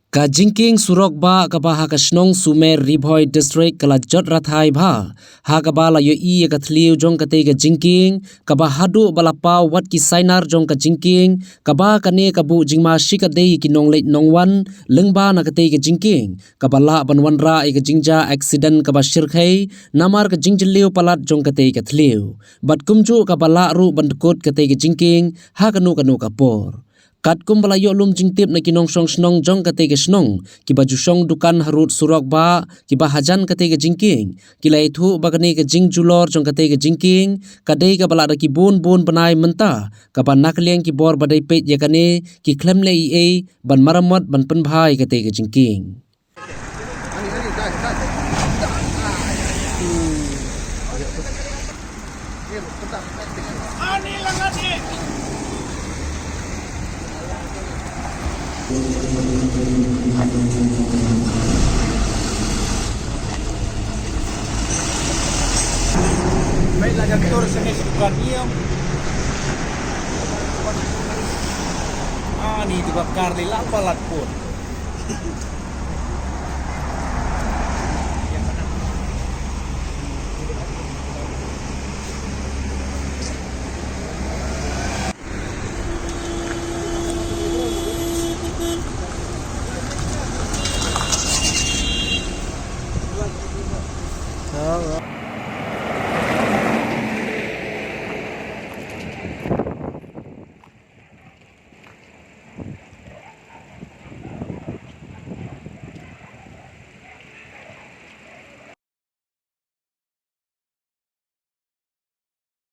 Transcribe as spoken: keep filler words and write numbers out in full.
Ka jingkieng surok bah kaba ha ka shnong Sumer, Ri Bhoi District ka la jot rathai bha, ha kaba la ïohi ïa ka thliew jong katei ka jingkieng, kaba haduh ba la paw wat ki sainar jong ka jingkieng, kaba kane ka buh jingma shikatdei ïa ki nongleit nongwan lyngba na katei ka jingkieng, kaba lah ban wanrah ïa ka jingjia accident kaba shyrkhei namar ka jingjylliew palat jong katei ka thliew. Bad kumjuh kaba lah ruh ban dkut katei ka jingkieng ha kano kano ka por. Katkum ba la ïoh lum jingtip na ki nongshong shnong jong katei ka shnong, kiba ju shong dukan harud surok bah, kiba hajan katei ka jingkieng, ki la ïathuh ba kane ka jingjulor jong katei ka jingkieng ka dei kaba la da ki bun bun bnai mynta, kaba na ka liang ki bor ba dei peit ïa kane ki khlem leh ei ei ban maramot ban pynbha ïa katei ka jingkieng. Baiklah, jatuh sini suka diam. Ah, ni dibakar di lapa lat pun.